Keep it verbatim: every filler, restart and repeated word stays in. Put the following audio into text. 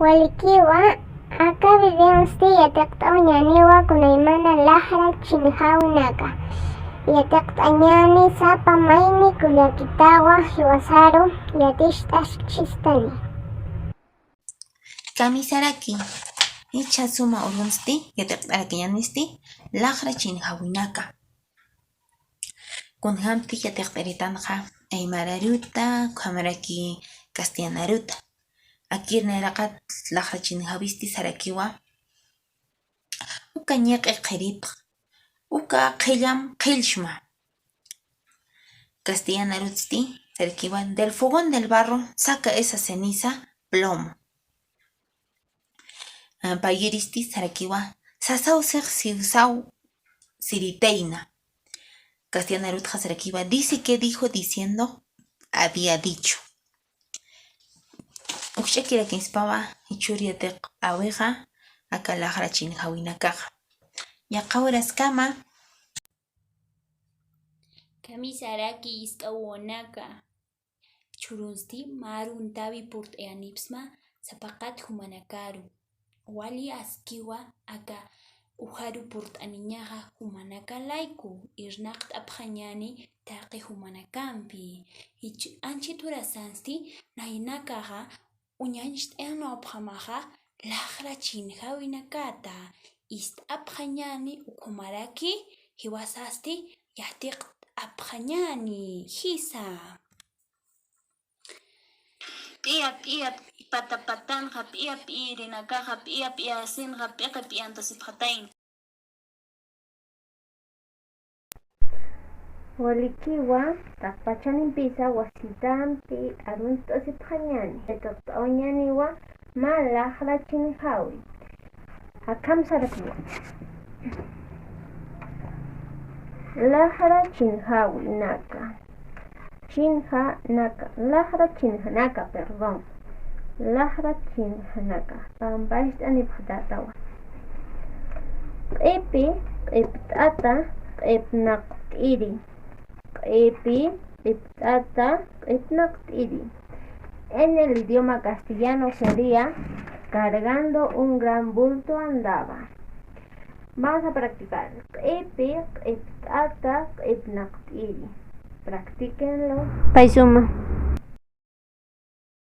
Walikiwa, aka videonsti yatiqt'awañäniwa kunaymana laxra chinjawinaka. Yatiqt'añäni sapa mayni kullakitawa jiwasaru yaticht'askchistani. Kamisaraki, jichha suma urunsti yatiqt'arakiñänisti laxra chinjawinaka. Kunjamtix yatiqt'iritanxa aymararuta, ukhamaraki castellanaruta. Akir nayraqat laxra chinjawisti sarakiwa, uka ñiq'i qhiripx, uka qhillam qhillsma. Castellanarutsti sarakiwa, del fogón del barro saca esa ceniza plomo. Ah, payiristi sarakiwa, sasaw six siwsaw siritayna. Castellanarutxa sarakiwa, dice que dijo diciendo había dicho. Ukch'akirakinspawa jichhür yatiqt'awixa aka laxra chinjawinakaxa. Yaqha uraskama. Kamisaraki ist'awonaka. Jichhürunsti mä aruntäwi purt'ayanipxsma sapaqat jumanakaru. Wali askiwa aka ujaru purt'aniñaxa jumanaka layku, irnaqt'apxañäni taqi jumanakampi. Jich anchhit urasansti naynakaxa uñacht'ayanwapxamaxa laxra chinjawinakata, ist'apxañäni ukhamaraki jiwasasti yatiqt'apxañäni jisa. P'iya p'iya pata patanxa, p'iya p'irinakaxa, p'iya p'iyasinxa, p'iqi p'iyantasipxatayna. Walikiwa, taqpachanimpisa wasitampi arunt'asipxañäni, yatiqt'awañäniwa mä laxra chinjawi. Akham sarakiwa. Laxra chinjawinaka. Chinjanaka. Laxra chinjanaka, perdón. Laxra chinjanaka. Pampacht'anipxatatawa. Q'ipi q'ipt'ata q'ipnaqt'iri. Q'ipi q'ipt'ata q'ipnaqt'iri. En el idioma castellano sería: cargando un gran bulto andaba. Vamos a practicar. Q'ipi q'ipt'ata q'ipnaqt'iri. Practíquenlo. Pay suma.